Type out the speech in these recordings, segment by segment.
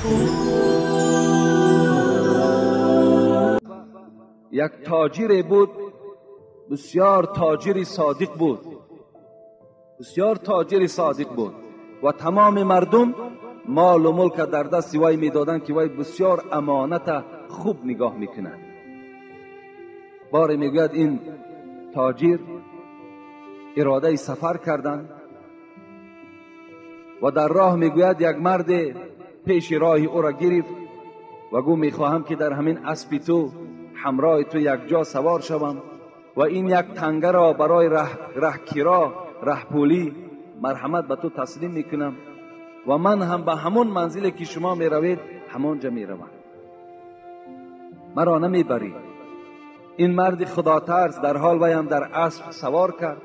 Як тоҷире буд, бисёр тоҷири содиқ буд, бисёр тоҷири содиқ буд ва тамоми мардум молу мулк дар дасти вай медоданд, ки вай бисёр амоната хуб нигоҳ мекунад. Боре мегӯяд ин тоҷир иродаи сафар карданд ва дар роҳ мегӯяд як марде пеши роҳи ӯро гирифт ва гуфт мехоҳам ки дар ҳамин аспи ту ҳамроҳи ту якҷо савор шавам ва ин як тангаро барои раҳкиро раҳпулӣ марҳамат ба ту таслим мекунам ва ман ҳам ба ҳамон манзиле ки шумо меравед ҳамонҷа меравам, маро намебарӣ. Ин марди худотарс дар ҳол вай ҳам дар асп савор кард.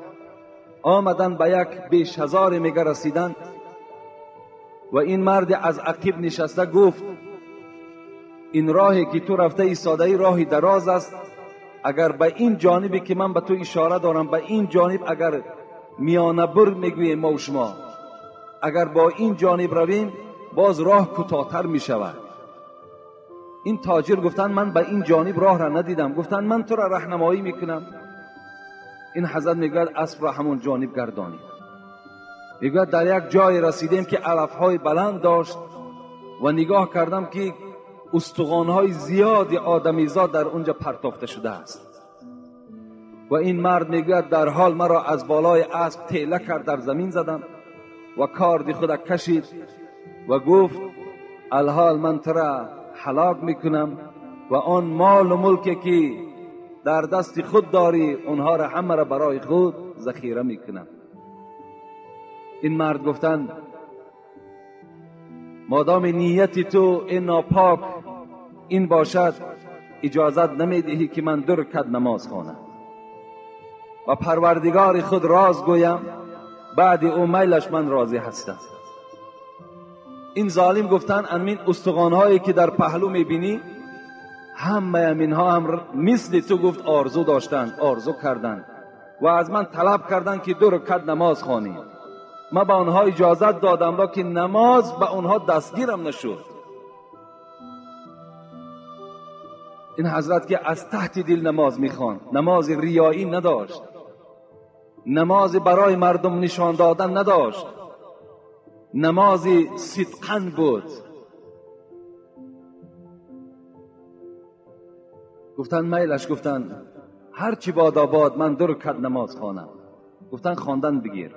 Омадан ба як бешазоре мега расиданд ва ин марди аз ақиб нишаста гуфт ин роҳе ки ту рафта истодаӣ роҳи дароз аст, агар ба ин ҷонибе ки ман ба ту ишора дорам, ба ин ҷониб агар миёнабур мегӯем мо шумо, агар бо ин ҷониб равем боз роҳ кӯтоҳтар мешавад. Ин тоҷир гуфтанд ман ба ин ҷониб роҳро надидам. Гуфтанд ман туро раҳнамоӣ мекунам. Ин ҳазрат мегӯяд аспро ҳамон ҷониб гардонид. Мегӯяд дар як ҷое расидем ки алафҳои баланд дошт ва нигоҳ кардам ки устухонҳои зиёди одамизод дар унҷа партофта шудааст. Ва ин мард мегӯяд дар ҳол маро аз болои асп тела кард, дар замин задам ва корди худа кашид ва гуфт алҳол ман тура ҳалок мекунам ва он молу мулке ки дар дасти худ дорӣ онҳоро ҳамаро барои худ захира мекунам. Ин мард гуфтанд модоми нияти ту ин нопок ин бошад иҷозат намедиҳӣ ки ман ду ракат намоз хонам ва парвардигори худ роз гӯям, баъди ӯ майлаш ман розӣ ҳастам. Ин золим гуфтанд анмин устухонҳое ки дар паҳлӯ мебинӣ ҳамаи аминҳо ҳам мисли ту гуфт орзу доштанд, орзу карданд ва аз ман талаб карданд ки ду ракат намоз хонӣ. Ман ба онҳо иҷозат додам, лекин намоз ба онҳо дастгирам нашуд. Ин ҳазрат ки аз таҳти дил намоз мехонд, намози риёӣ надошт, намози барои мардум нишон додан надошт, намози сидқан буд. Гуфтанд майлаш, гуфтанд ҳарчи бодобод ман ду ракат намоз хонам. Гуфтанд хондан бигир.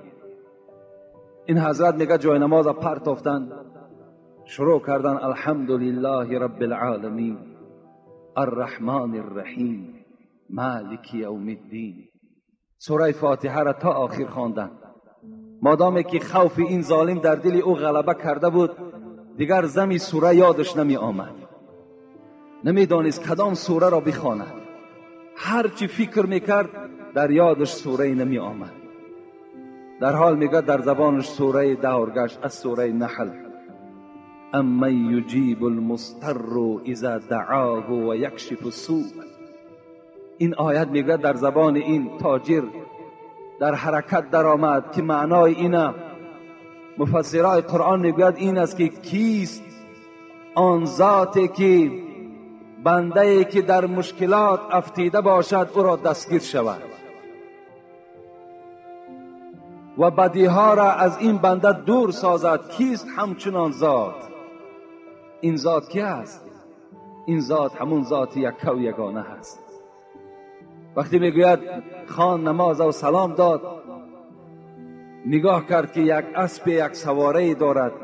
Ин ҳазрат мегӯяд ҷои намоза партофтанд, шурӯъ карданд алҳамдулиллаҳи раббил оламин арраҳмани рраҳим малики явмиддин. Сураи фотиҳаро то охир хонданд. Модоме ки хавфи ин золим дар дили ӯ ғалаба карда буд, дигар зами сура ёдаш намеомад, намедонист кадом сураро бихонад. Ҳарчи фикр мекард дар ёдаш сурае намеомад. Дар ҳол мегӯяд дар забонаш сураи давр гашт аз сураи Наҳл: амман юҷибу лмустарру иза даъоҳу ва якшифу сӯ. Ин оят мегӯяд дар забони ин тоҷир дар ҳаракат даромад ки маънои ина муфассирои Қуръон мегӯяд ин аст ки кист он зоте ки бандае ки дар мушкилот афтида бошад ӯро дастгир шавад ва бадиҳоро аз ин банда дур созад. Кист ҳамчунон зот? Ин зот ки аст? Ин зот ҳамун зоти яккаву ягона ҳаст. Вақте мегӯяд хон намоза ва салом дод, нигоҳ кард ки як аспе як саворае дорад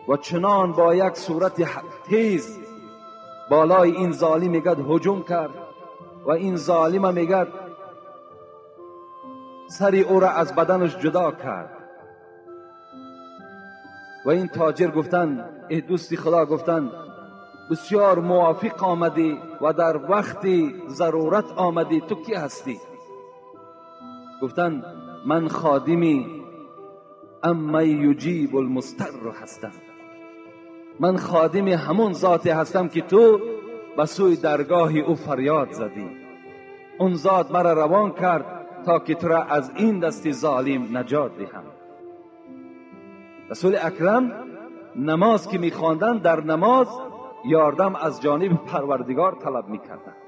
ва чунон бо як сурати тез болои ин золим мегӯяд ҳуҷум кард ва ин золима мегӯяд сари ӯро аз баданаш ҷудо кард. Ва ин тоҷир гуфтанд эй дӯсти Худо, гуфтанд бисёр мувофиқ омадӣ ва дар вақти зарурат омадӣ, ту кӣ ҳастӣ? Гуфтанд ман ходими амман юҷибу лмустарру ҳастам, ман ходими ҳамон зоте ҳастам ки ту ба сӯи даргоҳи ӯ фарёд задӣ. Он зот маро равон кард то ки туро аз ин дасти золим наҷот диҳам. Расули акрам намоз ки мехонданд, дар намоз ёрдам аз ҷониби Парвардигор талаб мекарданд.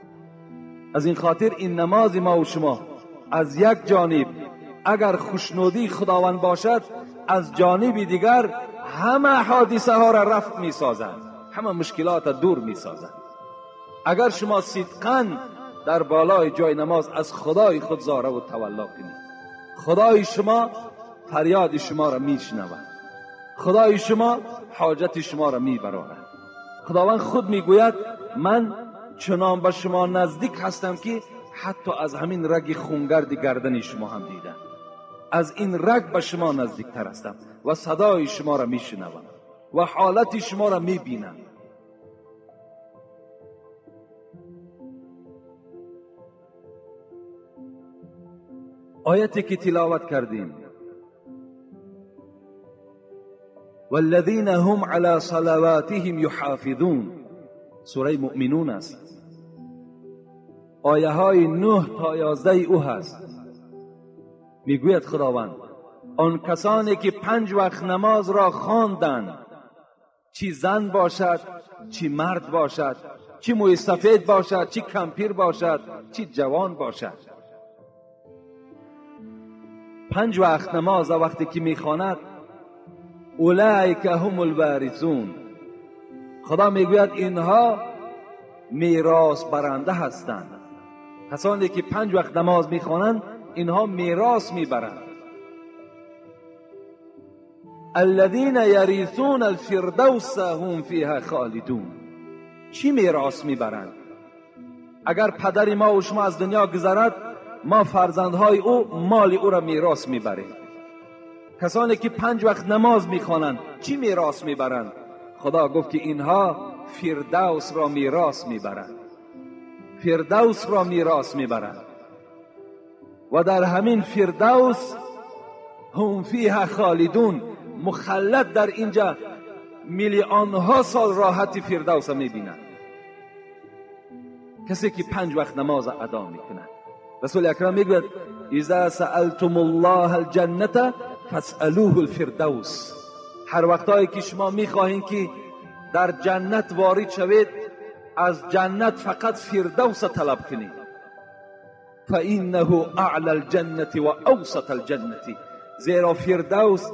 Аз ин хотир ин намози мо ва шумо аз як ҷониб агар хушнудии Худованд бошад, аз ҷониби дигар ҳама ҳодисаҳоро рафъ месозад, ҳама мушкилотро дур месозад. Агар шумо сидқан дар болои ҷои намоз аз Худои худ зора ва тавалло кунед, Худои шумо фарёди шуморо мешунавад, Худои шумо ҳоҷати шуморо мебарорад. Худованд худ мегӯяд ман чунон ба шумо наздик ҳастам ки ҳатто аз ҳамин раги хунгарди гардани шумо ҳам дидам, аз ин раг ба шумо наздиктар ҳастам ва садои шуморо мешунавам ва ҳолати шуморо мебинам. Ояте ки тиловат кардем, والذین هم علی صلواتهم یحافظون، سوره مؤمنون است. آیه های 9 تا 11 او هست. میگوید خداوند آن کسانی که 5 وقت نماز را خواندند، چی زن باشد چی مرد باشد، چی موی سفید باشد چی کمپیر باشد چی جوان باشد، 5 وقت نماز وقتی که میخواند، اولئک هم الوارثون، خدا میگوید اینها میراث برنده هستند. کسانی که 5 وقت نماز میخوانند اینها میراث میبرند. الذین یریثون الفردوس هم فیها خالدون. چی میراث میبرند؟ اگر پدر ما و شما از دنیا گذرد، ما فرزندهای او مال او را میراث میبریم. کسانی که 5 وقت نماز میخوانند چی میراث میبرند؟ خدا گفت که اینها فردوس را میراث میبرند، فردوس را میراث میبرند و در همین فردوس هم فیها خالدون، مخلد در اینجا میلیونها سال راحت فردوس میبینند. کسی که 5 وقت نماز ادا میکند، رسول اکرم میگوید اذا سألتم الله الجنة فاسألوه الفردوس. هر وقتایی که شما میخواهین که در جنت وارد شوید، از جنت فقط فردوس طلب کنید. فإنه اعلى الجنة و اوسط الجنة، زیرا فردوس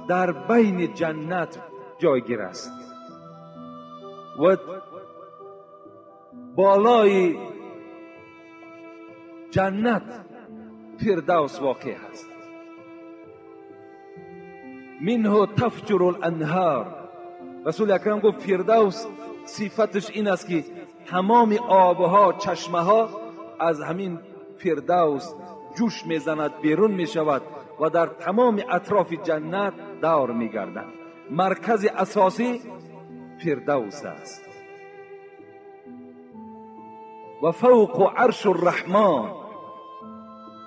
در بین جنت جایگیر است و بالای جنت فردوس واقع است. منه تفجر الانهار. رسول اکرم گفت فردوس صفتش این است که تمام آبها، چشمه ها از همین فردوس جوش میزند، بیرون میشود و در تمام اطراف جنت دور میگردد. مرکز اساسی فردوس است. و فوق عرش الرحمن،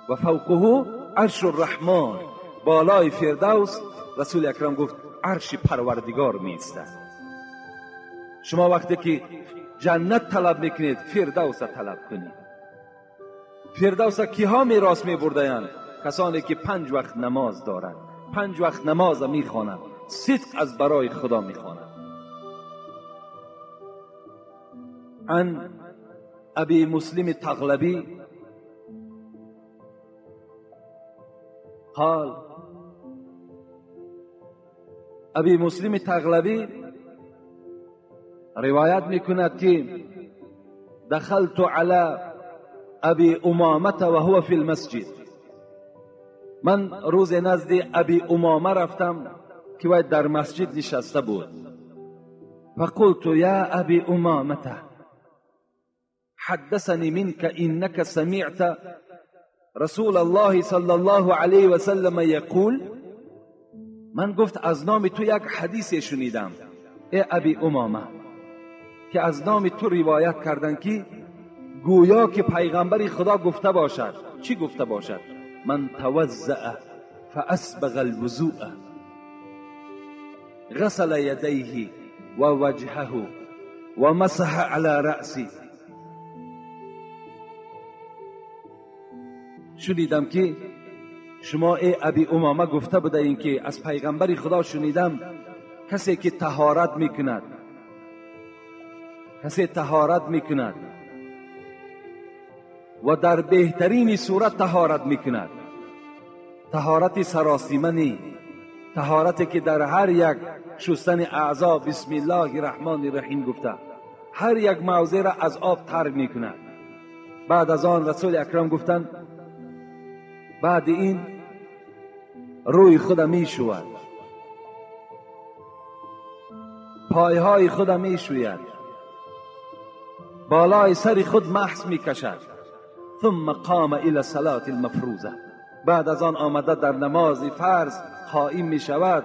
و فوقه عرش الرحمن، بالای فردوس رسول اکرم گفت عرش پروردگار می ایستد. شما وقتی که جنت طلب میکنید، فردوس طلب کنید. فردوس کیها میراث میبردند؟ کسانی که 5 وقت نماز دارند، 5 وقت نماز میخوانند، صدق از برای خدا میخوانند. عن ابی مسلم تغلبی قال، ابی مسلم تغلبی روایت میکند که دخلت علی ابی امامه و هو فی المسجد. من روز نزد ابی امامه رفتم که وی در مسجد نشسته بود. فقلت یا ابی امامه حدثني منك انك سمعت رسول الله صلی الله علیه و سلم یقول. من گفت از نام تو یک حدیث شنیدم ای ابی امامه، که از نام تو روایت کردن که گویا که پیغمبر خدا گفته باشد. چی گفته باشد؟ من توضأ فاسبغ الوضوء غسل یدیه و وجهه و مسح علی رأسه. شنیدم که شما ای ابی امامه گفته بوده این که از پیغمبر خدا شنیدم کسی که طهارت میکند، کسی طهارت میکند و در بهترین صورت طهارت میکند، طهارت سراسیمه نی، طهارتی که در هر یک شستن اعضا بسم الله الرحمن الرحیم گفته، هر یک موضع را از آب تر میکند. بعد از آن رسول اکرم گفتند بعد این روی خود میشود، پایهای خود میشوید، بالای سر خود محس میکشد. ثم قام الى صلاة المفروضه، بعد از آن آمده در نماز فرض قائم می شود.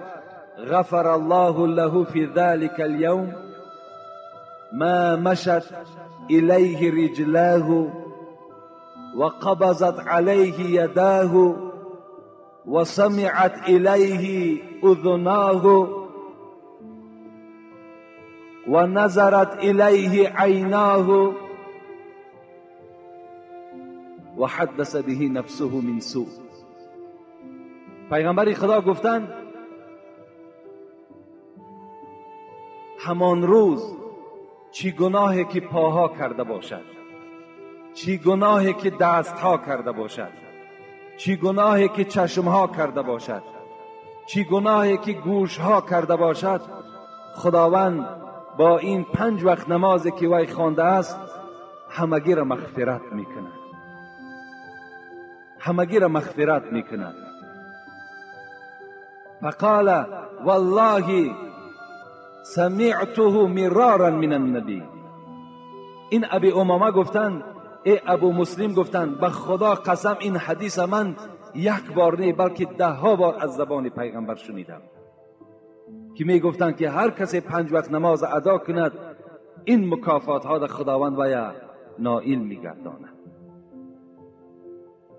غفر الله له فی ذلك اليوم ما مشت الیه رجلاه و قبضت علیه یداه و سمعت الیه اذناه و نظرت الیه عیناه و حدث به نفسه من سوء. پیغمبر خدا گفتند همان روز چی گناهی که پاها کرده باشد، چی گناهی که دستها کرده باشد، چی گناهی که چشمها کرده باشد، چی گناهی که گوشها کرده باشد، خداوند با این 5 وقت نمازی که وی خوانده است همگی را مغفرت میکند، همگی را مغفرت میکند. فقال والله سمعته مرارا من النبی. این ابی امامه گفتند، ای ابو مسلم گفتند به خدا قسم این حدیث من یک بار نه بلکه 10 بار از زبان پیغمبر شنیدم که می گفتند که هر کسی 5 وقت نماز ادا کند این مکافات ها در خداوند ویا نائل میگرداند.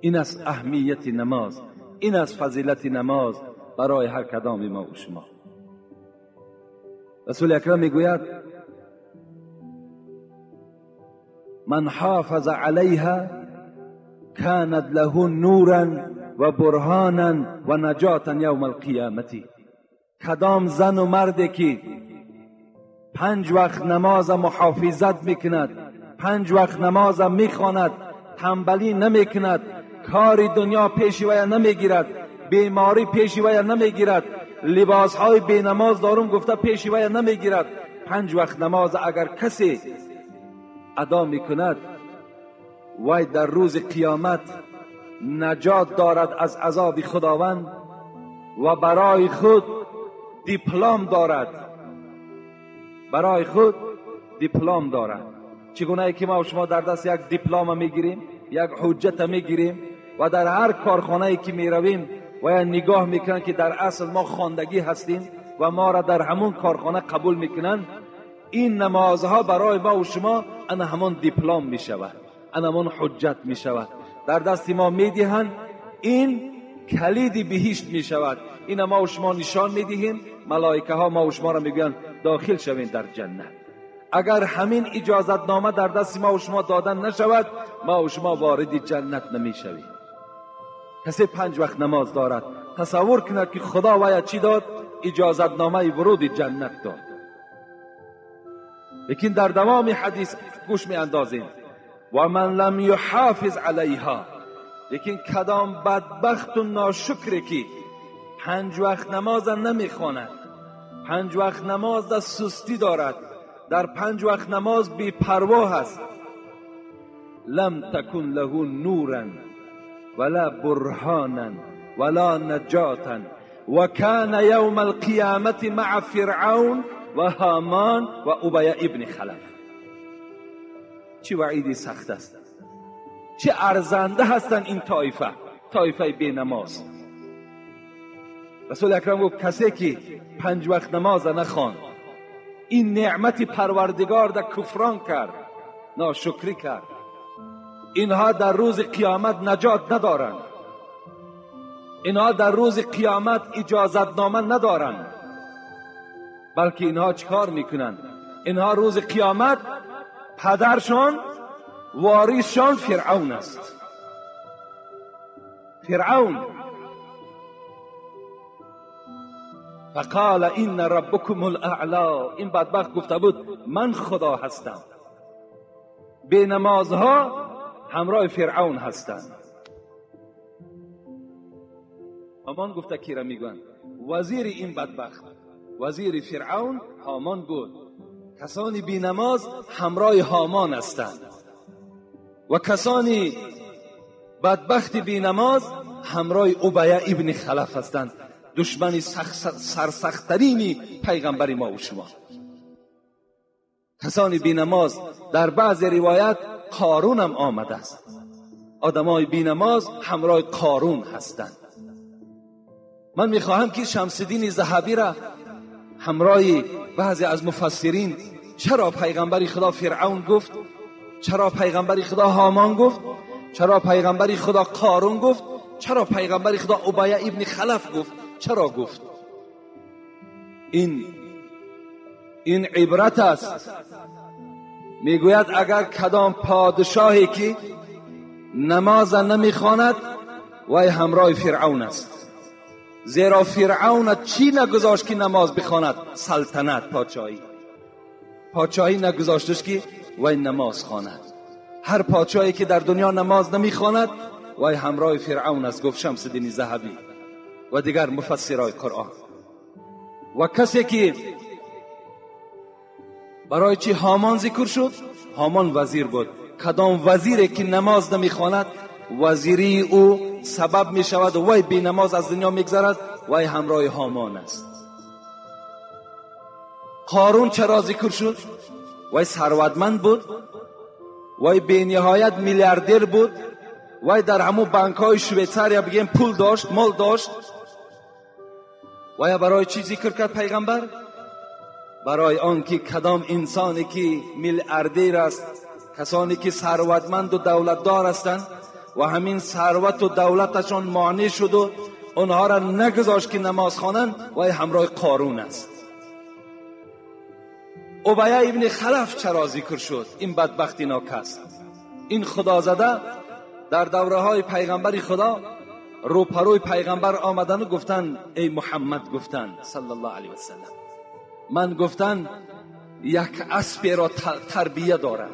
این است اهمیت نماز، این است فضیلت نماز برای هر کدام ما و شما. رسول اکرم میگوید من حافظ علیها کانت له نورا و برهانا و نجاتا یوم القیامت. کدام زن و مردی که 5 وقت نماز محافظت میکند، 5 وقت نماز میخواند، تنبلی نمیکند، کار دنیا پیش وی نمیگیرد، بیماری پیش وی نمیگیرد، لباس های بی نماز دارم گفته پیش وی نمیگیرد، 5 وقت نماز اگر کسی ادا میکند وی در روز قیامت نجات دارد از عذاب خداوند و برای خود دیپلم دارد، برای خود دیپلم دارد. چگونه که ما و شما در دست یک دیپلم میگیریم، یک حجت میگیریم و در هر کارخانه‌ای که میرویم و یا نگاه میکنن که در اصل ما خواندگی هستیم و ما را در همون کارخانه قبول میکنن، این نمازها برای ما و شما انا همون دیپلم میشود، انا همون حجت میشود، در دست ما میدهند، این کلید بهشت میشود. این ما و شما نشان میدهیم، ملائکه ها ما و شما را میگویند داخل شوین در جنت. اگر همین اجازت نامه در دست ما و شما دادن نشود، ما و شما وارد جنت نمیشویم. کسی 5 وقت نماز دارد تصور کند که خدا ویا چی داد؟ اجازت نامه ورود جنت داد. لیکن در دوام حدیث گوش می اندازیم و من لم یحافظ علیها، لیکن کدام بدبخت و ناشکری که 5 وقت نماز نمیخواند، 5 وقت نماز در سستی دارد، در 5 وقت نماز بی پروا هست، لم تکن له نورا ولا برهانا ولا نجاتا وكان يوم القيامة مع فرعون وهامان وأبي ابن خلف. چه وعیدی سخت است، چه ارزنده هستند این طایفه، طایفه بی نماز. رسول اکرم گفت کسی که 5 وقت نماز نخواند، این نعمت پروردگار در کفران کرد، ناشکری کرد، اینها در روز قیامت نجات ندارند، اینها در روز قیامت اجازت نامه ندارند، بلکه اینها چیکار میکنند؟ اینها روز قیامت پدرشان وارثشان فرعون است. فرعون فقال این ربکم الاعلی. این بدبخت گفته بود من خدا هستم. بی نمازها همراه فرعون هستند. هامان گفته کی را میگویند؟ وزیر این بدبخت، وزیر فرعون هامان بود. کسانی بی نماز همراه هامان هستند و کسانی بدبخت بی نماز همراه ابی ابن خلف هستند، دشمن سرسخت‌ترین پیغمبر ما و شما. کسانی بی نماز، در بعض روایت قارون هم آمده است. آدمای بی نماز همراه قارون هستند. من میخواهم که شمس الدین ذهبی را همراه بعضی از مفسرین، چرا پیغمبر خدا فرعون گفت، چرا پیغمبر خدا هامان گفت، چرا پیغمبر خدا قارون گفت، چرا پیغمبر خدا ابی ابن خلف گفت، چرا گفت؟ این عبرت است. میگوید اگر کدام پادشاهی که نماز نمیخواند وی همراه فرعون است، زیرا فرعون چی نگذاشت که نماز بخواند؟ سلطنت، پادشاهی. پادشاهی نگذاشتش که وی نماز خواند. هر پادشاهی که در دنیا نماز نمیخواند وی همراه فرعون است، گفت شمس الدین ذهبی و دیگر مفسرای قرآن. و کسی که برای چی هامان ذکر شد؟ هامان وزیر بود. کدام وزیری که نماز نمیخواند وزیری او سبب می شود وی بی نماز از دنیا میگذرد، وی همراه هامان است. قارون چرا ذکر شد؟ وی ثروتمند بود، وی بی نهایت میلیاردر بود، وی در همون بانک های شویتساریا بگیم پول داشت، مال داشت. وی برای چی ذکر کرد پیغمبر؟ برای آنکه کدام انسانی که میلیاردر است، کسانی که ثروتمند و دولتدار هستند و همین ثروت و دولتشان مانع شد و آنها را نگذاشت که نماز خوانند، وی همراه قارون است. ابی ابن خلف چرا ذکر شد؟ این بدبختی ناکس، این خدازده در دوره های پیغمبر خدا روپروی پیغمبر آمدن و گفتن ای محمد، گفتن صلی الله علیه و سلم، من گفتن یک اسب را تربیه دارم،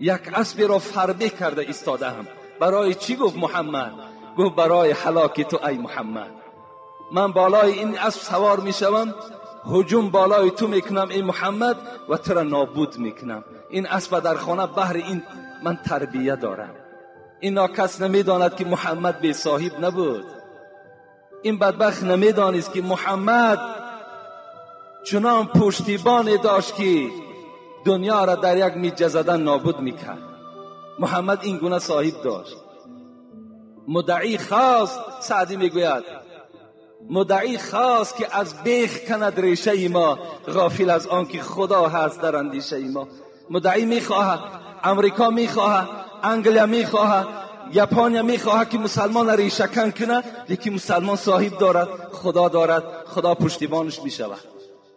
یک اسب را فربه کرده ایستاده هم. برای چی گفت محمد؟ گفت برای هلاک تو ای محمد. من بالای این اسب سوار میشوم، هجوم بالای تو میکنم ای محمد و تو را نابود میکنم. این اسب در خانه بهر این من تربیه دارم. این ناکس نمیداند که محمد بی صاحب نبود. این بدبخت نمیدانست که محمد چنان پشتیبان داشت که دنیا را در یک میجه زدن نابود میکرد. محمد این گونه صاحب داشت. مدعی خواست، سعدی میگوید مدعی خواست که از بیخ کند ریشه ما، غافل از آن که خدا هست در اندیشه ما. مدعی میخواهد، امریکا میخواهد، انگلیا میخواهد، یاپانیا میخواهد که مسلمان ریشه کن کنه، لیکن مسلمان صاحب دارد، خدا دارد، خدا پشتیبانش میشود.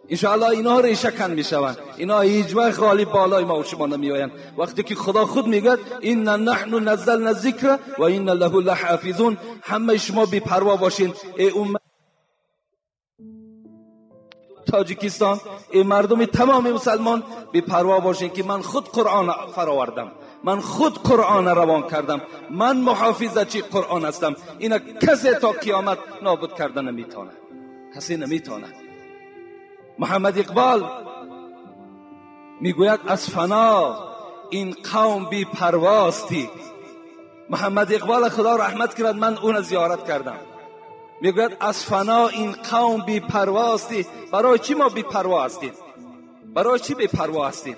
انشاءالله اینا ریشه کن میشوند، اینا هیچ وقت غالب بالای ما و شما نمیآیند. وقتی که خدا خود میگوید ان نحن نزلنا الذکر و ان له لحافظون، همه شما بی پروا باشین ای امت تاجیکستان، ای مردم تمام مسلمان بی پروا باشین که من خود قرآن فراوردم، من خود قرآن روان کردم، من محافظت قرآن هستم. اینا کسی تا قیامت نابود کردن نمیتونه، کسی نمیتونه. محمد اقبال میگوید از فنا این قوم بی پرواستی. محمد اقبال خدا رحمت کرد، من اون زیارت کردم. میگوید از فنا این قوم بی پرواستی. برای چی ما بی پروا هستیم؟ برای چی بی پروا هستیم؟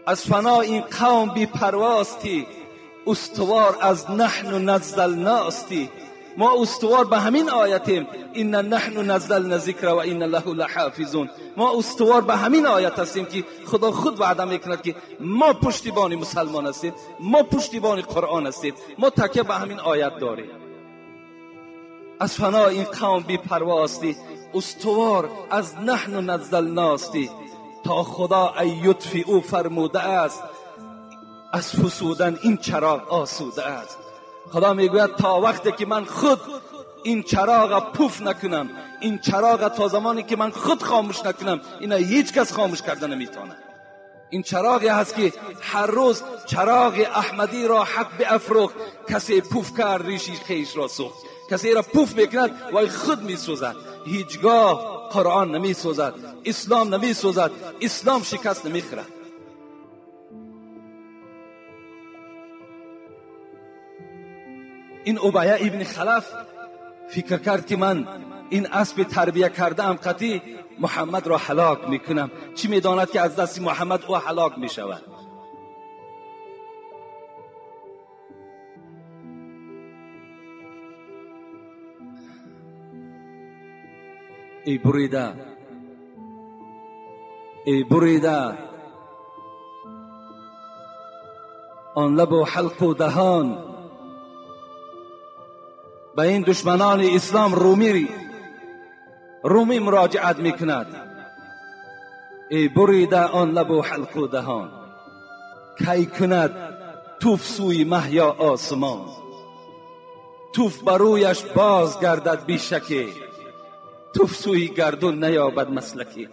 از فنا این قوم بی پرواستی، استوار از نحن نزلناستی. ما استوار به همین آیتیم، ان نحن نزلنا ذکر و ان له لحافظون. ما استوار به همین آیت هستیم که خدا خود وعده میکند که ما پشتیبان مسلمان هستیم، ما پشتیبان قرآن هستیم، ما تکیه به همین آیت داریم. از فنا این قوم بی پرواستی، استوار از نحن نزلناستی. تا خدا ای یطفی او فرموده است، از فسودن این چراغ آسوده است. خدا میگوید تا وقتی که من خود این چراغ پوف نکنم، این چراغ تا زمانی که من خود خاموش نکنم اینا هیچ کس خاموش کرده نمیتونه. این چراغی هست که هر روز چراغ احمدی را حق بیافروخت، کسی پوف کرد ریشی خیش را سوخت. کسی را پوف میکند وای خود میسوزد. هیچگاه قرآن نمیسوزد، اسلام نمیسوزد، اسلام شکست نمیخورد. این ابیه ابن خلف فکر کرد که من این اسب تربیه کرده ام قطعی محمد را هلاک میکنم. چی میداند که از دست محمد او هلاک میشود؟ ای بریده، ای بریده آن لب و حلق و دهان، به این دشمنان اسلام رومی مراجعت میکند. ای بریده آن لب و حلق و دهان، کی کند توف سوی مه یا آسمان، توف برویش باز گردد بیشکی، توف سوی گردون نیابد مسلکی.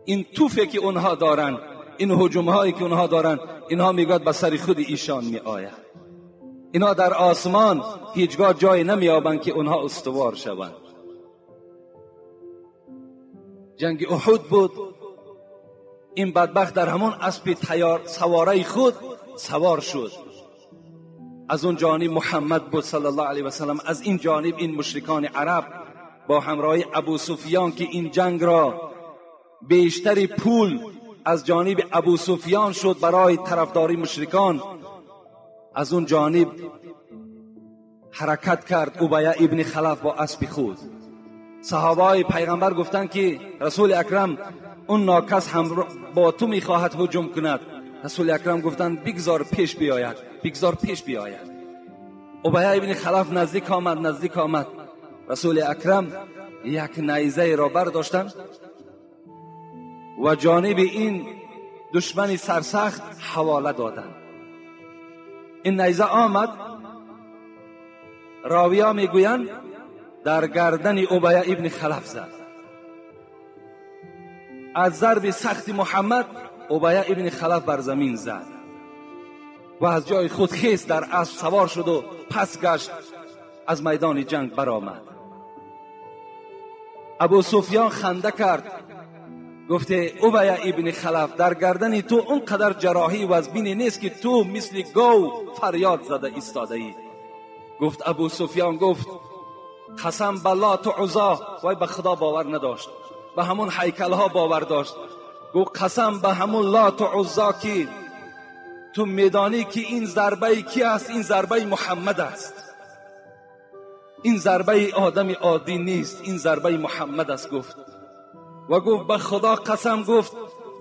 این توفی که اونها دارند، این هجوم هایی که اونها دارند، اینها میگوید به سر خود ایشان می آید. اینا در آسمان هیچگاه جای نمیابند که اونها استوار شوند. جنگ احد بود، این بدبخت در همون اسب سواره خود سوار شد. از اون جانب محمد بود صلی الله علیه و سلم، از این جانب این مشرکان عرب با همراهی ابو سفیان که این جنگ را بیشتری پول از جانب ابو سفیان شد برای طرفداری مشرکان، از اون جانب حرکت کرد ابیه ابن خلف با اسب خود. صحابه پیغمبر گفتند که رسول اکرم اون ناکس هم با تو میخواهد هجوم کند. رسول اکرم گفتند بگذار پیش بیاید، بگذار پیش بیاید. ابیه ابن خلف نزدیک آمد، نزدیک آمد. رسول اکرم یک نیزه را برداشتند و جانب این دشمن سرسخت حواله دادند. این نیزه آمد، راویا میگویند در گردن ابیه ابن خلف زد. از ضرب سخت محمد ابیه ابن خلف بر زمین زد و از جای خود خیز در اسب سوار شد و پس گشت، از میدان جنگ برآمد. ابو سفیان خنده کرد، گفته ابیه ابن خلف در گردن تو اونقدر جراحی و از بینی نیست که تو مثل گاو فریاد زده ایستاده ای. گفت ابو سفیان، گفت قسم بالله تو عزا، وای به خدا باور نداشت، به همون هیکل ها باور داشت. گفت قسم به همون لات و عزا که تو میدانی که این ضربه کی است؟ این ضربه محمد است، این ضربه آدم عادی نیست، این ضربه محمد است. گفت و گفت به خدا قسم، گفت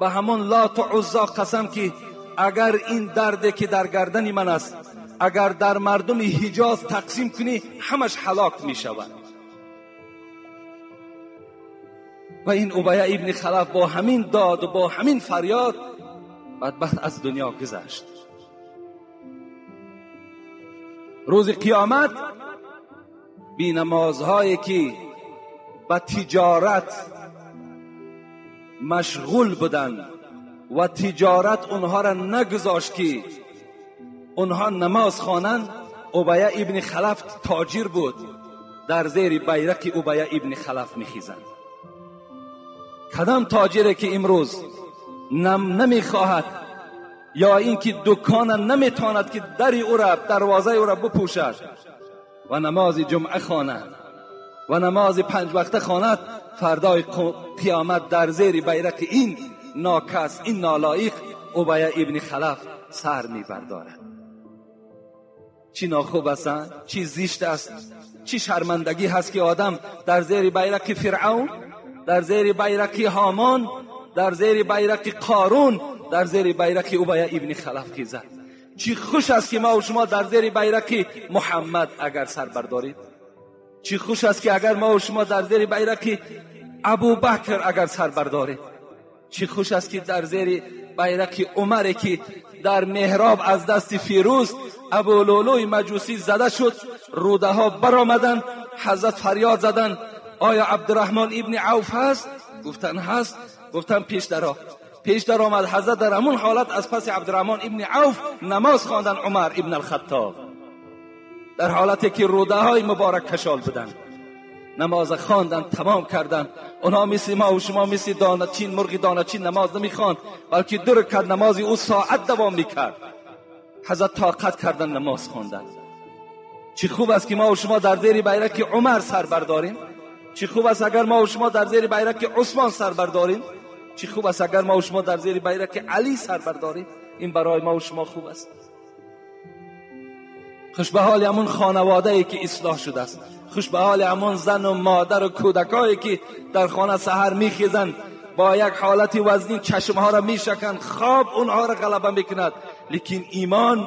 به همون لات و عزا قسم که اگر این درد که در گردن من است اگر در مردم حجاز تقسیم کنی همش هلاک می شود. و این ابیه ابن خلف با همین داد و با همین فریاد بدبخت از دنیا گذشت. روز قیامت بی نمازهایی که به تجارت مشغول بودند و تجارت اونها را نگذاشت که اونها نماز خوانند، ابیه ابن خلف تاجر بود، در زیر بیرق ابیه ابن خلف میخیزند. کدام تاجری که امروز نمیخواهد یا اینکه دکان نمیتواند که در او را، دروازه او را بپوشد و نماز جمعه خواند و نماز پنج وقته خواند، فردای قیامت در زیر بیرق این ناکس، این نالایق ابیه ابن خلف سر میبردارد. چی ناخوب است، چی زشت است، چی شرمندگی هست که آدم در زیر بیرق فرعون، در زیر بیرق هامان، در زیر بیرق قارون، در زیر بیرق ابیه ابن خلف خیزد. چی خوش است که ما و شما در زیر بیرق محمد اگر سر بردارید. چی خوش است که اگر ما و شما در زیر بیرق ابوبکر اگر سر بردارید. چی خوش است که در زیر بیرق عمر که در محراب از دست فیروز ابولولوی مجوسی زده شد، روده ها برآمدند، ҳазрат фарёд заданд: оё Абдурраҳмон ибни Авф ҳаст? Гуфтанд ҳаст. Гуфтанд пеш даро. Пеш даромад. Ҳазрат дар ҳамон ҳолат аз паси Абдурраҳмон ибни Авф намоз хонданд. Умар ибн ал-Хаттоб дар ҳолате ки рӯдаҳои муборак кашол буданд намоз хонданд, тамом карданд. Онҳо мисли ма ва шумо, мисли доначин, мурғи доначин намоз намехонд, балки 2 ракат намози ӯ соат давом мекард. Ҳазрат тоқат карданд, намоз хонданд. Чӣ хуб аст ки ма ва шумо дар зери байрақи Умар сар бардорем. Чӣ хуб аст агар ма ва шумо дар зери байрақи Усмон сар бардорем. Чӣ хуб аст агар ма ва шумо дар зери байрақи Алӣ сар бардорем. Ин барои ма ва шумо хуб аст. Хуш ба ҳоли ҳамон хонаводае ки ислоҳ шудааст. Хуш ба ҳоли ҳамон зану модару кӯдакое ки дар хона саҳар мехезанд, бо як ҳолати вазнин чашмҳоро мешаканд, хоб онҳоро ғалаба мекунад, лекин имон,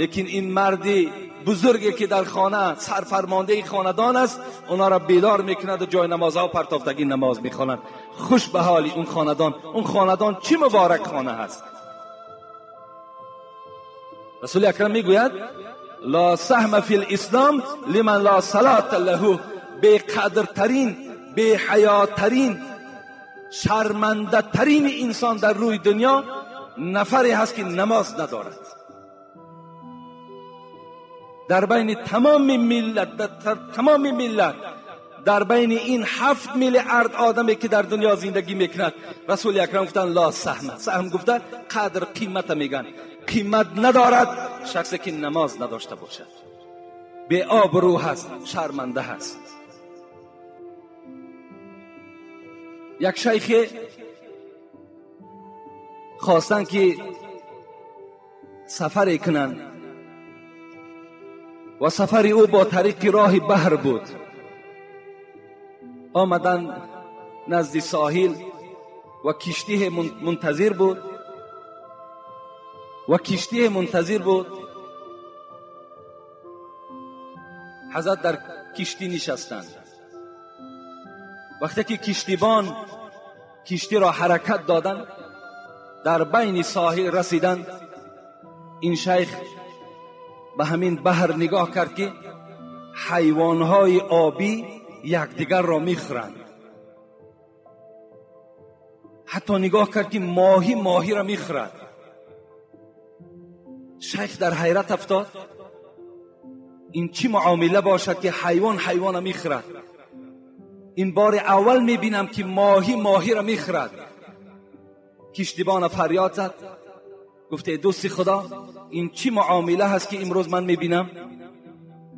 лекин ин марди бузурге ки дар хона сарфармондаи хонадон аст, онҳоро бедор мекунад ва ҷои намозҳо партофтагӣ намоз мехонанд. Хуш ба ҳоли он хонадон. Он хонадон чӣ муборак хона аст. Расули акрам мегӯяд: ла саҳма фи лислом лиман ла салата лаҳу. Беқадртарин, беҳаётарин, шармандатарин инсон дар рӯи дунё нафаре ҳаст ки намоз надорад. Дар байни тамоми миллат, дар тамоми миллат, дар байни ин 7 миллиард одаме ки дар дунё зиндагӣ мекунад, Расули акрам гуфтанд ла саҳма. Саҳм гуфта қадр, қимата меган. Қимат надорад шахсе ки намоз надошта бошад. Беобрӯ ҳаст, шарманда ҳаст. Як шайхе хостанд ки сафаре кунанд ва сафари ӯ бо тариқи роҳи баҳр буд. Омаданд назди соҳил ва киштие мунтазир буд. ва киштие мунтазир буд. Ҳазрат дар киштӣ нишастанд. Вақте ки киштибон киштиро ҳаракат доданд, дар байни соҳил расиданд, ин шайх ба ҳамин баҳр нигоҳ кард ки ҳайвонҳои обӣ якдигарро мехӯранд. Ҳатто нигоҳ кард ки моҳӣ моҳиро мехӯрад. Шайх дар ҳайрат афтод. Ин чӣ муомила бошад ки ҳайвон ҳайвонро мехӯрад? Ин бори аввал мебинам ки моҳӣ моҳиро мехӯрад. Киштибона фарёд зад, гуфт: эй дӯсти Худо, ин чӣ муомила ҳаст ки имрӯз ман мебинам?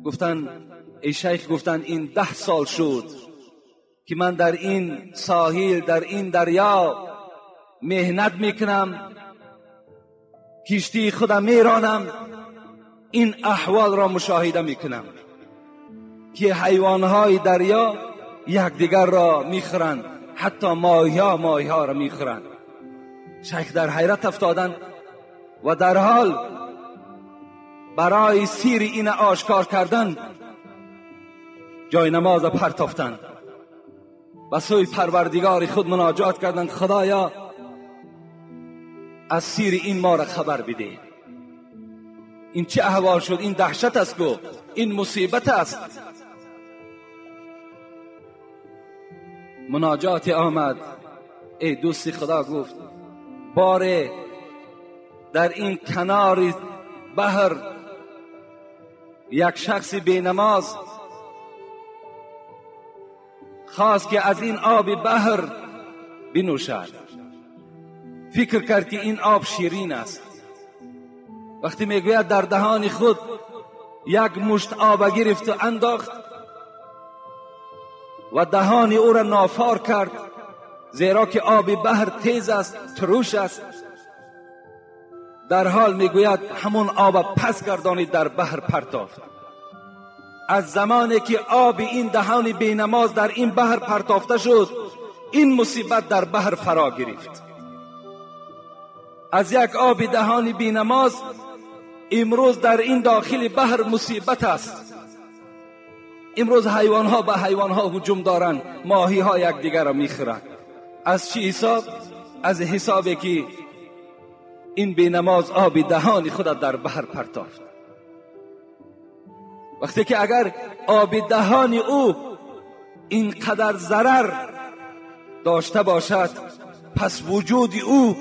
Гуфтанд: эй шайх, гуфтанд ин 10 сол шуд ки ман дар ин соҳил, дар ин дарё меҳнат мекунам, киштии худам меронам, ин аҳволро мушоҳида мекунам ки ҳайвонҳои дарё якдигарро мехӯранд, ҳатто моҳиҳо моҳиҳоро мехӯранд. Шайх дар ҳайрат афтоданд ва дар ҳол барои сири ин ошкор кардан ҷои намоз партофтанд, ба сӯи Парвардигори худ муноҷот карданд: Худоё, аз сири ин моро хабар бидеҳ. Ин чӣ аҳвол шуд? Ин даҳшат аст ку, ин мусибат аст. Муноҷоте омад. Эй дӯсти Худо, гуфт: боре дар ин канори баҳр як шахси бенамоз хост ки аз ин оби баҳр бинӯшад. Фикр кард ки ин об ширин аст. Вақте мегӯяд дар даҳони худ як мушт об гирифт ва андохт ва даҳони ӯро нофор кард, зеро ки оби баҳр тез аст, туруш аст. Дар ҳол мегӯяд ҳамон об пас гардонид, дар баҳр партофт. Аз замоне ки оби ин даҳони бенамоз дар ин баҳр партофта шуд, ин мусибат дар баҳр фаро гирифт. Аз як оби даҳони бенамоз имрӯз дар ин дохили баҳр мусибат аст. Имрӯз ҳайвонҳо ба ҳайвонҳо ҳуҷум доранд, моҳиҳо якдигарро мехӯранд. Аз чӣ ҳисоб? Аз ҳисобе ки ин бенамоз оби даҳони худро дар баҳр партофт. وقتی که اگر آب دهان او اینقدر ضرر داشته باشد، پس وجود او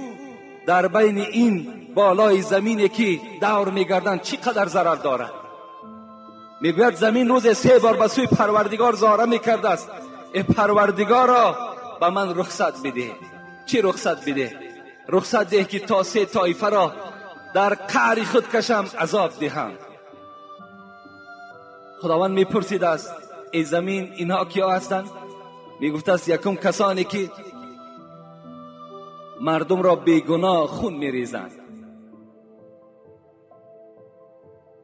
در بین این بالای زمینی که دور میگردند چی قدر ضرر دارد. میگوید زمین روز 3 بار به سوی پروردگار زاره میکرده است، ای پروردگارا به من رخصت بده. چی رخصت بده؟ رخصت ده که تا 3 طایفه را در قعر خود کشم، عذاب دهم. خداوند میپرسید است ای زمین اینها کیا هستند؟ میگفت است یکم کسانی که مردم را بیگناه خون میریزند،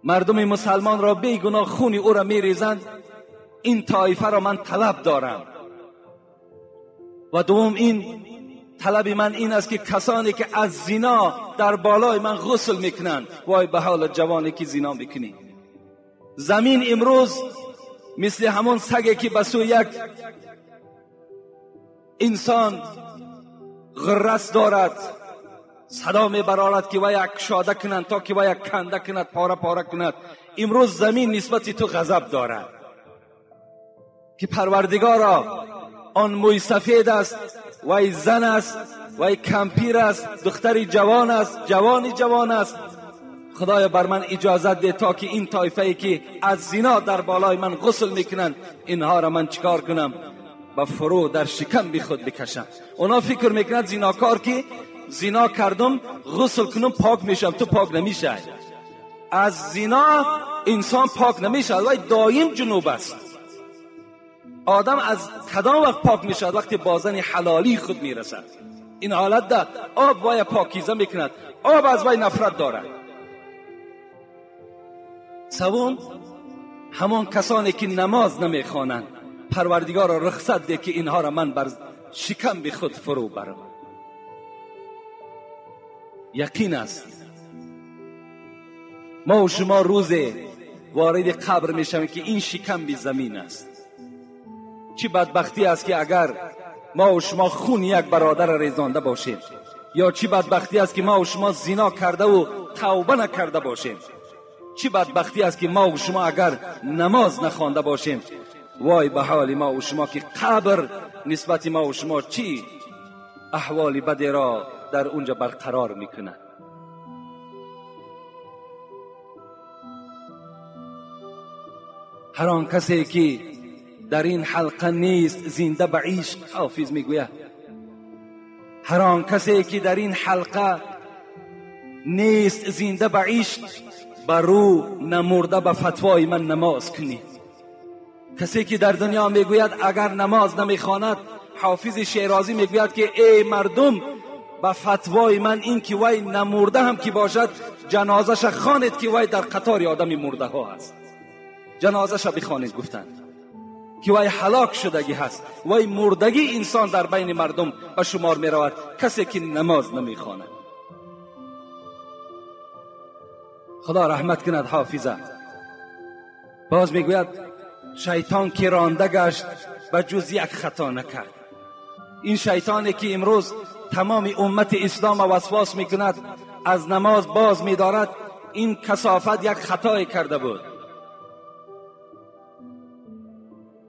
مردم مسلمان را بیگناه خون او را میریزند، این طایفه را من طلب دارم. و دوم این طلب من این است که کسانی که از زنا در بالای من غسل میکنند، وای به حال جوانی که زنا میکنی. زمین امروز مثل همون سگی که به سوی یک انسان غرس دارد، صدا میبرارد که وی کشاده کنند تا که وی کنده کند، پاره پاره کند. امروز زمین نسبت تو غضب دارد که پروردگارا آن موی سفید است، وی زن است، وی کمپیر است، دختری جوان است، جوانی جوان است. خدایا بر من اجازت ده تا که این طایفه ای که از زنا در بالای من غسل میکنند، اینها را من چیکار کنم؟ با فرو در شکم بی خود بکشم. اونا فکر میکنند زیناکار که زنا کردم غسل کنم پاک میشم، تو پاک نمیشه. از زنا انسان پاک نمیشه، ولی دایم جنوب است. آدم از کدام وقت پاک میشد؟ وقتی با زن حلالی خود میرسد. این حالت ده آب وای پاکیزه میکند، آب از وای نفرت دارد. سوم همان کسانی که نماز نمیخوانند، پروردگار را رخصت ده که اینها را من بر شکم به خود فرو برم. یقین است ما و شما روز وارد قبر میشویم که این شکم بی زمین است. چی بدبختی است که اگر ما و شما خون یک برادر ریزانده باشیم، یا چی بدبختی است که ما و شما زنا کرده و توبه نکرده باشیم. چی بدبختی است که ما و شما اگر نماز نخوانده باشیم. وای به حال ما و شما که قبر نسبت ما و شما چی احوال بدی را در اونجا برقرار میکند. هر آن کسی که در این حلقه نیست زنده به عشق، حافظ میگوید هر آن کسی که در این حلقه نیست زنده به عشق، بر او نمرده به فتوای من نماز کنی. کسی که در دنیا میگوید اگر نماز نمیخواند، حافظ شیرازی میگوید که ای مردم به فتوای من این که وی نمرده هم که باشد جنازش خوانید که وی در قطار آدم مرده ها است. جنازش بخوانید گفتند که وی هلاک شدگی هست، وی مردگی انسان در بین مردم به شمار می رود کسی که نماز نمیخواند. خدا رحمت کند حافظه. باز میگوید شیطان که رانده گشت به جز یک خطا نکرد. این شیطانی که امروز تمام امت اسلام وسواس میکند، از نماز باز میدارد، این کثافت یک خطای کرده بود.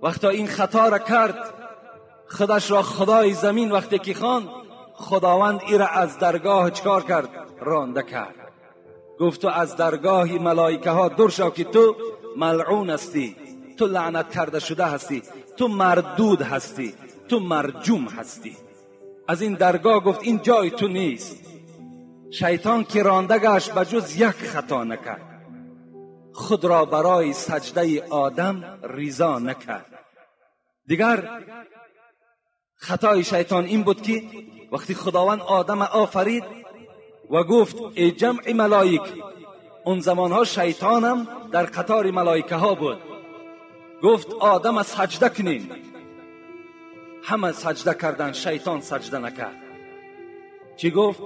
وقتا این خطا را کرد، خودش را خدای زمین وقتی که خواند، خداوند ای را از درگاه چکار کرد؟ رانده کرد. گفت تو از درگاه ملائکه ها دور شو که تو ملعون هستی، تو لعنت کرده شده هستی، تو مردود هستی، تو مرجوم هستی. از این درگاه گفت این جای تو نیست. شیطان که رانده گشت به جز یک خطا نکرد، خود را برای سجده آدم ریزا نکرد. دیگر خطای شیطان این بود که وقتی خداوند آدم آفرید و گفت ای جمع ملائک، اون زمانها شیطانم در قطار ملائکه ها بود، گفت آدم سجده کنین. همه سجده کردن، شیطان سجده نکرد. چی گفت؟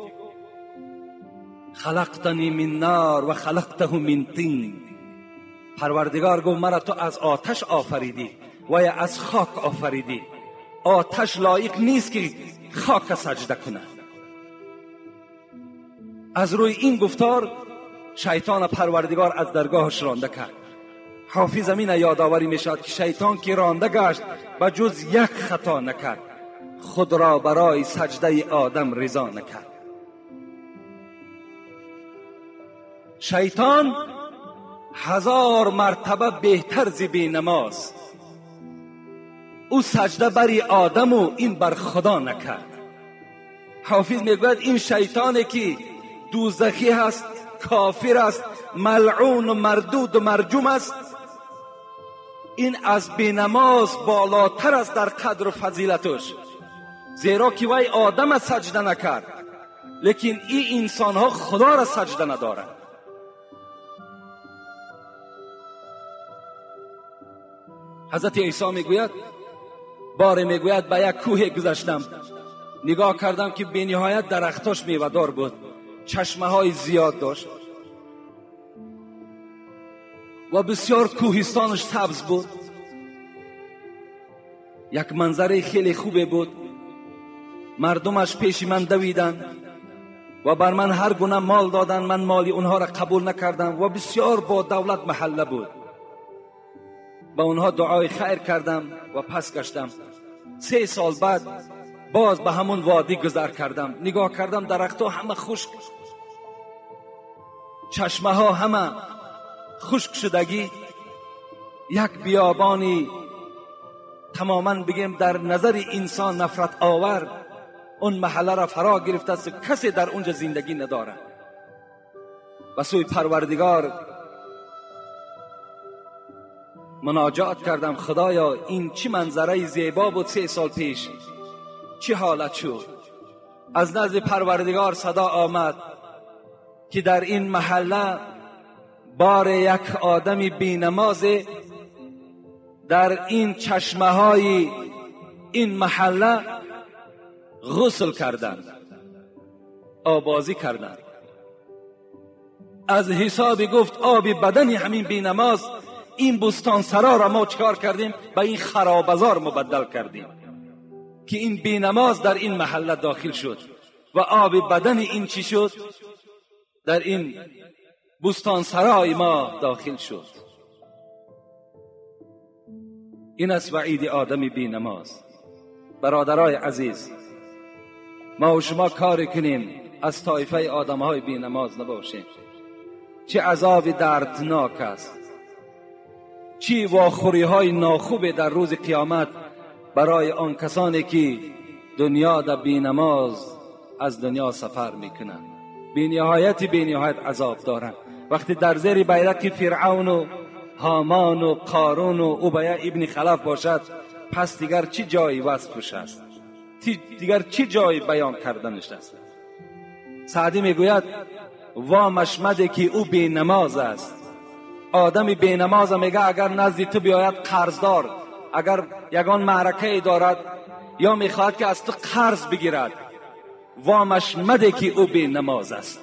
خلقتنی من نار و خلقته من طین. پروردگار گفت مرا تو از آتش آفریدی و یا از خاک آفریدی. آتش لایق نیست که خاک سجده کند. از روی این گفتار شیطان پروردگار از درگاهش رانده کرد. Ҳофиз амина ёдоварӣ мешавад ки шайтон ки ронда гашт ба ҷуз як хато накард, худро барои саҷдаи одам ризо накард. Шайтон 1000 мартаба беҳтар зи бенамоз, ӯ саҷда бари одаму ин бар худо накард. Ҳофиз мегӯяд ин шайтоне ки дӯзахӣ ҳаст, кофир аст, малъуну мардуду марҷум аст, ин аз бенамоз болотар аст дар қадру фазилаташ, зеро ки вай одама саҷда накард, лекин ин инсонҳо худоро саҷда надоранд. Ҳазрати Исо мегӯяд, боре мегӯяд ба як кӯҳе гузаштам, нигоҳ кардам ки бениҳоят дарахтош мевадор буд, чашмаҳои зиёд дошт ва бисёр кӯҳистонаш сабз буд. Як манзараи хеле хубе буд. Мардумаш пеши ман давиданд ва бар ман ҳар гуна мол доданд, ман моли онҳоро қабул накардам ва бисёр бо давлат маҳалла буд. Ба онҳо дуои хайр кардам ва пас гаштам. 3 сол баъд боз ба ҳамон водӣ гузар кардам, нигоҳ кардам дарахтҳо ҳама хушк, чашмаҳо ҳама хушк шудагӣ, як биёбони тамоман бигем дар назари инсон нафрат овар он маҳалларо фаро гирифтааст, касе дар онҷа зиндагӣ надорад. Ба сӯи Парвардигор муноҷот кардам, худоё ин чӣ манзараи зебо буд 3 сол пеш, чӣ ҳолат шуд? Аз назди Парвардигор садо омад ки дар ин маҳалла бор як одами бенамозе дар ин чашмаҳои ин маҳалла ғусл карданд, обозӣ карданд. Аз ҳисоби гуфт оби бадани ҳамин бенамоз ин бӯстонсароро мо чикор кардем? Ба ин харобазор мубаддал кардем ки ин бенамоз дар ин маҳалла дохил шуд ва оби бадани ин чӣ шуд? Дар ин бӯстонсарои мо дохил шуд. Ин аст ваъиди одами бенамоз. Бародарои азиз, мо ва шумо коре кунем аз тоифаи одамҳои бенамоз набошем. Чӣ азоби дарднок аст, чӣ вохӯриҳои нохубе дар рӯзи қиёмат барои он касоне ки дунё дар бенамоз аз дунё сафар мекунанд, бениҳояти бениҳоят азоб доранд. Вақте дар зери байрақи Фиръавну Ҳомону Қоруну Убая ибни Халаф бошад, пас дигар чӣ ҷойи васфш аст? Дигар чӣ ҷойи баён карданаш аст? Саъдӣ мегӯяд вомаш маде ки ӯ бенамоз аст. Одами бенамоза мега агар назди ту биёяд қарздор, агар ягон маъракае дорад ё мехоҳад ки аз ту қарз бигирад, вомаш маде ки ӯ бенамоз аст.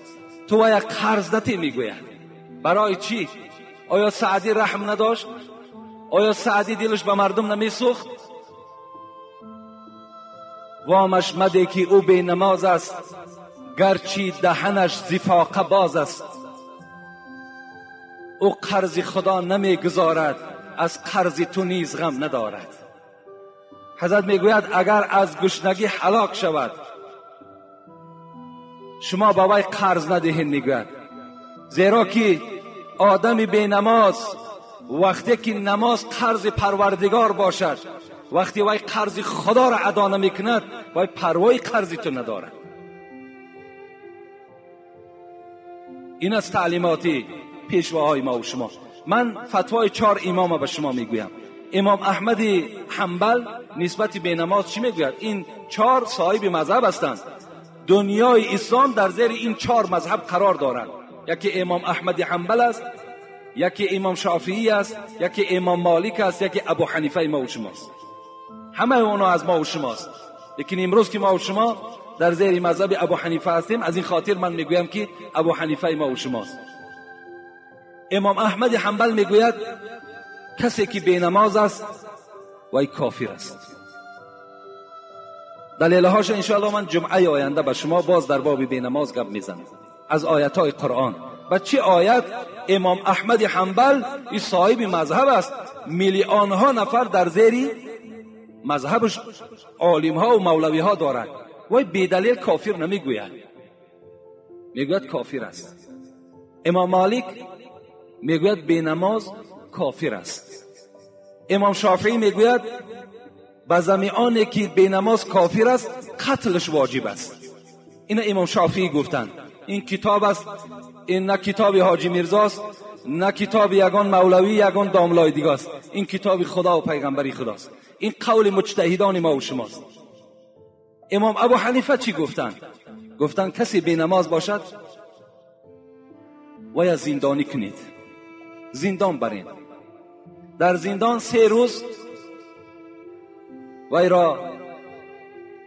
Ту вая қарз датӣ мегӯяд. Барои чӣ? Оё Саъдӣ раҳм надошт? Оё Саъдӣ дилаш ба мардум намесӯхт? Вомаш маде ки ӯ бенамоз аст, гарчи даҳанаш зифоқа боз аст. Ӯ қарзи худо намегузорад, аз қарзи ту низ ғам надорад. Ҳазрат мегӯяд агар аз гушнагӣ ҳалок шавад, шумо ба вай қарз надиҳед, мегӯяд. Зеро ки одами бенамоз вақте ки намоз қарзи Парвардигор бошад, вақте вай қарзи худоро адо намекунад, вай парвои қарзи ту надорад. Ин аст таълимоти пешвоҳои мо ва шумо. Ман фатвои 4 имома ба шумо мегӯям. Имом Аҳмади Ҳанбал нисбати бенамоз чӣ мегӯяд? Ин 4 соҳиби мазҳаб ҳастанд. Дунёи ислом дар зери ин 4 мазҳаб қарор доранд. Яке имом Аҳмади Ҳанбал аст, яке имом Шофиӣ аст, яке имом Молик аст, яке Абу Ҳанифаи мо ва шумост. Ҳамаи онҳо аз мо ва шумост. Лекин имрӯз ки мо ва шумо дар зери мазҳаби Абу Ҳанифа ҳастем, аз ин хотир ман мегӯям ки Абу Ҳанифаи мо ва шумост. Имом Аҳмади Ҳанбал мегӯяд касе ки бенамоз аст вай кофир аст. Далелҳоша иншоаллоҳ ман ҷумъаи оянда ба шумо боз дар боби бенамоз гап мезанам аз оятҳои Қуръон. ба чӣ оят имом Аҳмад Ҳанбал ин соҳиби мазҳаб аст, миллионҳо нафар дар зери мазҳабаш олимҳо ва мавлавиҳо дорад, вай бедалил кофир намегӯяд, мегӯяд кофир аст. Имом Молик мегӯяд бенамоз кофир аст. Имом Шофеӣ мегӯяд ба замионе ки бенамоз кофир аст қатлаш воҷиб аст. Ина имом Шофеӣ гуфтанд. Ин китоб аст, ин на китоби Ҳоҷи Мирзост, на китоби ягон мавлавӣ, ягон домлои дига аст. Ин китоби Худо ва пайғамбари Худост. Ин қавли муҷтаҳидони мо ва шумост. Имом Абу Ҳанифа чӣ гуфтанд? Гуфтанд касе бенамоз бошад вая зиндонӣ кунед, зиндон баред. Дар зиндон 3 рӯз вайро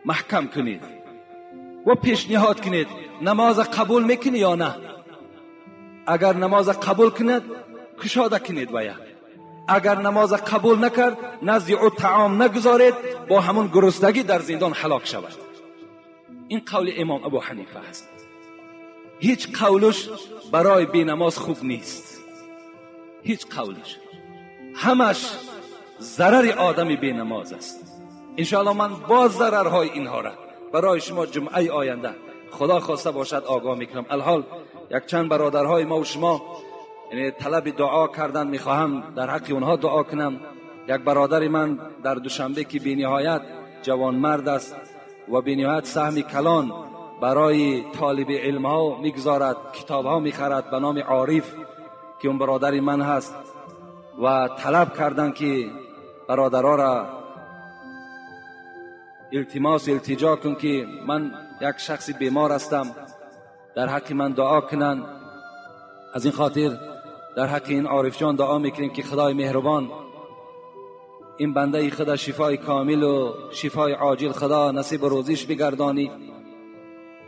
маҳкам кунед ва пешниҳод кунед намоза қабул мекунӣ ё на. Агар намоза қабул кунад кушода кунед вая, агар намоза қабул накард назди ӯ таом нагузоред, бо ҳамон гуруснагӣ дар зиндон ҳалок шавад. Ин қавли имом Абу Ҳанифа аст. Ҳеҷ қавлаш барои бенамоз хуб нест, ҳеҷ қавлаш, ҳамаш зарари одами бенамоз аст. Иншоаллоҳ ман боз зарарҳои инҳоро барои шумо ҷумъаи оянда худо хоста бошад огоҳ мекунам. Алҳол якчанд бародарҳои мо ва шумо яъне талаби дуо кардан мехоҳам, дар ҳаққи онҳо дуо кунам. Як бародари ман дар Душанбе ки бениҳоят ҷавонмард аст ва бениҳоят саҳми калон барои толиби илмҳо мегузорад, китобҳо мехарад ба номи Ориф ки он бародари ман ҳаст ва талаб карданд ки бародарора илтимос илтиҷо кун ки ман як шахси бемор ҳастам, дар ҳаққи ман дуо кунанд. Аз ин хотир дар ҳаққи ин Орифҷон дуо мекунем ки Худои меҳрубон ин бандаи худа шифои комилу шифои оҷил Худо насиб рӯзиш бигардонӣ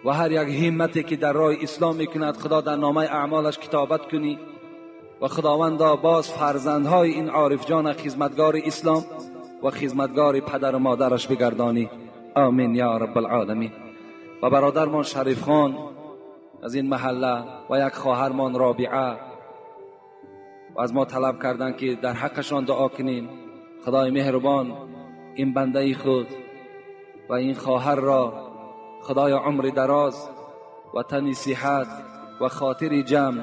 ва ҳар як ҳиммате ки дар роҳи ислом мекунад Худо дар номаи аъмолаш китобат кунӣ ва худовандо боз фарзандҳои ин Орифҷона хизматгори ислом ва хизматгори падару модараш бигардонӣ. Амин я раббалъоламин. Ва бародармон Шарифхон аз ин маҳалла ва як хоҳармон Робиа ва аз мо талаб карданд ки дар ҳаққашон дуо кунем. Худои меҳрубон ин бандаи худ ва ин хоҳарро Худоё умри дароз ва тани сиҳат ва хотири ҷамъ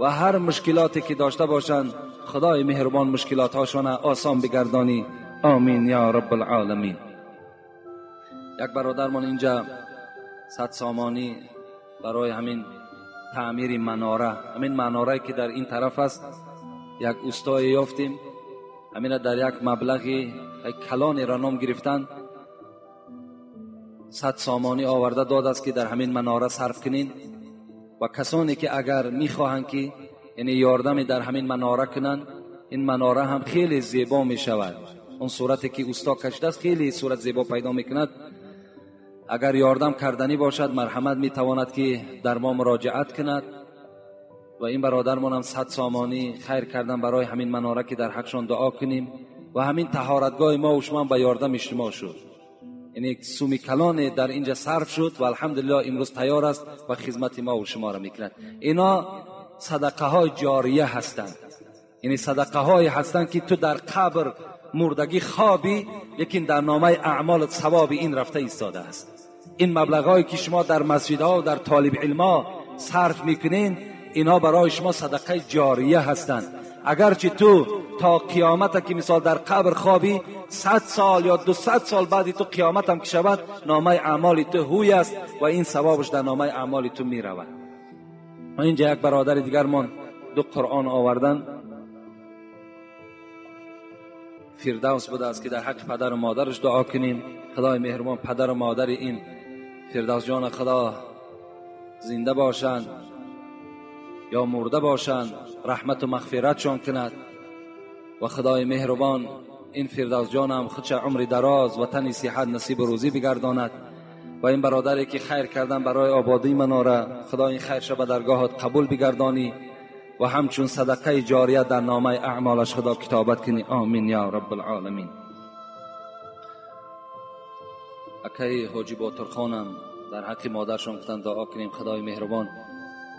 ва ҳар мушкилоте ки дошта бошанд Худои меҳрубон мушкилотҳошона осон бигардонӣ. Амин я раббалъоламин. Як бародармон инҷа 100 сомонӣ барои ҳамин таъмири манора, ҳамин манорае ки дар ин тараф аст, як устое ёфтем, ҳамина дар як маблағи калонеро ном гирифтанд, 100 сомонӣ оварда додааст ки дар ҳамин манора сарф кунед ва касоне ки агар мехоҳанд ки яъне ёрдаме дар ҳамин манора кунанд, ин манора ҳам хеле зебо мешавад. Он сурате ки усто кашидааст хеле сурат зебо пайдо мекунад. Агар ёрдам карданӣ бошад марҳамат метавонад ки дар мо муроҷиат кунад ва ин бародармонам 100 сомонӣ хайр кардан барои ҳамин манора ки дар ҳақшон дуо кунем ва ҳамин таҳоратгоҳи мо ва шумо ба ёрдами шумо шуд. Яъне суми калоне дар инҷа сарф шуд ва алҳамдулиллоҳ имрӯз тайёр аст ва хизмати мо ва шуморо мекунад. Ино садақаҳои ҷория ҳастанд, яъне садақаҳое ҳастанд ки ту дар қабр мурдагӣ хобӣ, лекин дар номаи аъмолат савоби ин рафта истодааст. Ин маблағҳое ки шумо дар масҷидҳо ва дар толиби илмҳо сарф мекунед, инҳо барои шумо садақаи ҷория ҳастанд. Агарчи ту то қиёмата ки мисол дар қабр хобӣ, 100 сол ё 200 сол баъди ту қиёматам ки шавад, номаи аъмоли ту ҳуй аст ва ин савобаш дар номаи аъмоли ту меравад. Ва инҷа як бародари дигармон 2 Қуръон овардан, Фирдавс будааст ки дар ҳаққи падару модараш дуо кунем. Худои меҳрубон падару модари ин Фирдавсҷона Худо зинда бошанд ё мурда бошанд, раҳмату мағфиратшон кунад ва Худои меҳрубон ин Фирдавсҷонам худша умри дароз ва тани сиҳат насибу рӯзӣ бигардонад ва ин бародаре ки хайр кардан барои ободии манора, Худо ин хайрша ба даргоҳат қабул бигардонӣ ва ҳамчун садақаи ҷория дар номаи аъмолаш Худо китобат кунӣ. Амин я раббалъоламин. Акаи Ҳоҷи Ботурхонам дар ҳаққи модаршон гуфтанд дуо кунем. Худои меҳрубон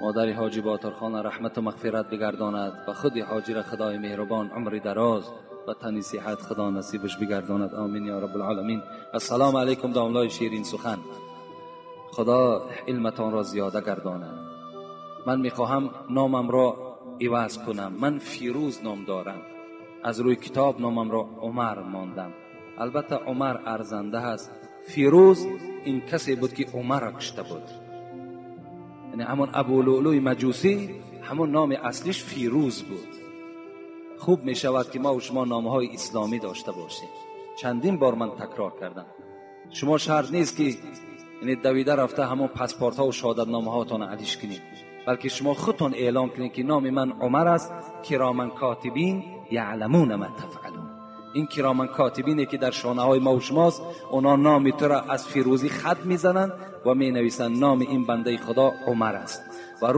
Модари ҳоҷи Ботирхон раҳмату мағфират бигардонад ва худи ҳоҷира Худои меҳрубон умри дароз ва тани сиҳат Худо насибаш бигардонад. Омин ё раббулъоламин. Ассалому алайкум домлои ширин сухан. Худо илматонро зиёда гардонад. Ман мехоҳам номамро иваз кунам. Ман Фирӯз ном дорам. Аз рӯи китоб номамро Умар мондам. Албатта Умар арзанда ҳаст. Фирӯз ин касе буд ки Умарро кушта буд. Яъне ҳамон Абулӯлӯи маҷусӣ ҳамон номи аслиш Фирӯз буд. Хуб мешавад ки мо ва шумо номҳои исломӣ дошта бошем. Чандин бор ман такрор кардам. Шумо шарт нест ки яъне давида рафта ҳамон паспортҳо ва шаҳодатномаҳоятонро алиш кунед, балки шумо худтон эълон кунед ки номи ман Умар аст. Кироман котибин яъламуна ма тафъалун. Ин кироман котибине ки дар шонаҳои мо ва шумост, онҳо номи туро аз Фирӯзӣ хат мезананд ва менависанд номи ин бандаи Худо Умар аст. Ва